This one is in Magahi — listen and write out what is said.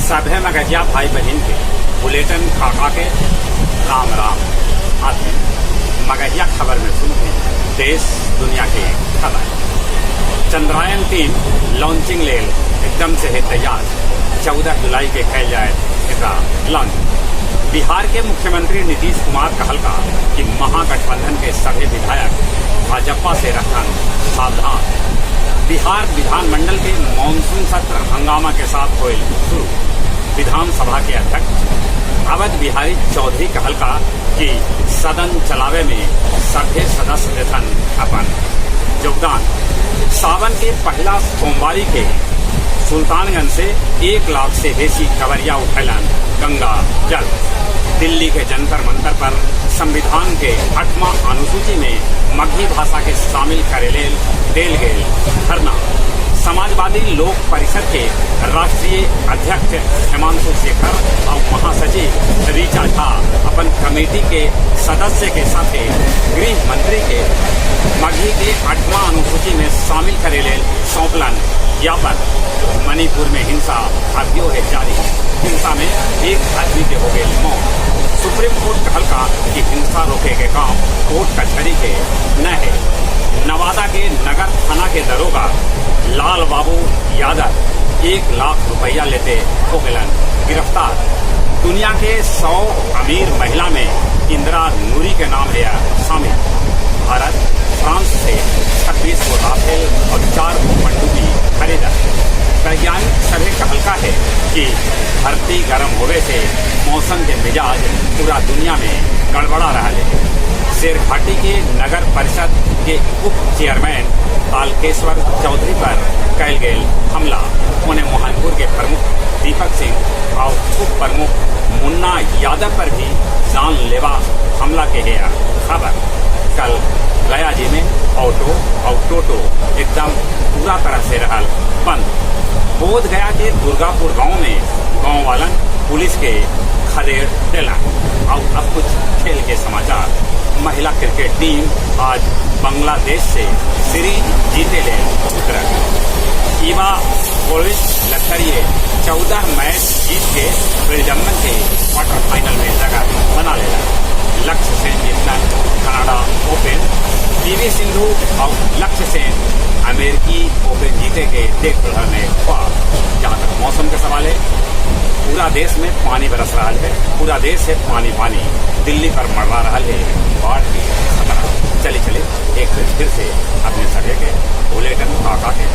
सभे मगहिया भाई बहन के बुलेटिन काका के राम राम। आते मगहिया खबर में सुनते देश दुनिया के खबर। चंद्रयान 3 लॉन्चिंग लेल एकदम से है तैयार। 14 जुलाई के कैल जाए एकरा लॉन्च। बिहार के मुख्यमंत्री नीतीश कुमार कहलका कि महागठबंधन के सभी विधायक भाजपा से रखन सावधान। बिहार विधानमंडल के मानसून सत्र हंगामा के साथ होल शुरू। विधानसभा के अध्यक्ष अवध बिहारी चौधरी कहलका कि सदन चलावे में सभे सदस्य देथन अपन योगदान। सावन के पहला सोमवारी के सुल्तानगंज से 1 लाख से बेसी कवरिया उठैलन गंगा जल। दिल्ली के जंतर मंतर पर संविधान के आठवां अनुसूची में मगही भाषा के शामिल करे लेल देल गेल धरना। समाजवादी लोक परिषद के राष्ट्रीय अध्यक्ष हिमांशु शेखर और महासचिव ऋचा झा अपन कमेटी के सदस्य के साथे गृह मंत्री के मगही के आठवां अनुसूची में शामिल करे लेल सौंपलन ज्ञापन। मणिपुर में हिंसा अभियो है जारी। हिंसा में एक आदमी के हो गए मौत। सुप्रीम कोर्ट कहलका कि हिंसा रोके के काम कोर्ट कचहरी के न है। नवादा के नगर थाना के दरोगा लाल बाबू यादव 1 लाख रुपया लेते हो गलन गिरफ्तार। दुनिया के 100 अमीर महिला में इंदिरा नूई के नाम है शामिल। भारत फ्रांस से 26 को राफेल और 4 को पनडुब्बी खरीदा। वैज्ञानिक सभी कहलका है कि धरती गर्म होवे से मौसम के मिजाज पूरा दुनिया में गड़बड़ा रहा है। शेरघाटी के नगर परिषद के उप चेयरमैन तालकेश्वर चौधरी पर कैल गेल हमला। उन्हें मोहनपुर के प्रमुख दीपक सिंह और उप प्रमुख मुन्ना यादव पर भी जानलेवा हमला के है खबर। कल गया जी में ऑटो और टोटो एकदम पूरा तरह से रहल बंद। बोध गया के दुर्गापुर गांव में गांव वालन पुलिस के खदेड़ देला। और अब कुछ खेल के समाचार। महिला क्रिकेट टीम आज बांग्लादेश से सीरीज जीते ले उतरल। इवा कोविच लखरिए 14 मैच जीत के बेल्जियम के क्वार्टर फाइनल में जगह बना लेला। लक्ष्य सेन जीतलन कनाडा ओपन। पीवी सिंधु और लक्ष्य सेन अमेरिकी ओपन जीते के देख रहे में ख्वाब। जहाँ तक मौसम के सवाल है, पूरा देश में पानी बरस रहा है। पूरा देश है पानी पानी। दिल्ली पर मंडरा रहा है बाढ़ की खतरा। चले चले, एक फिर से अपने सभे के बुलेटिन काका के।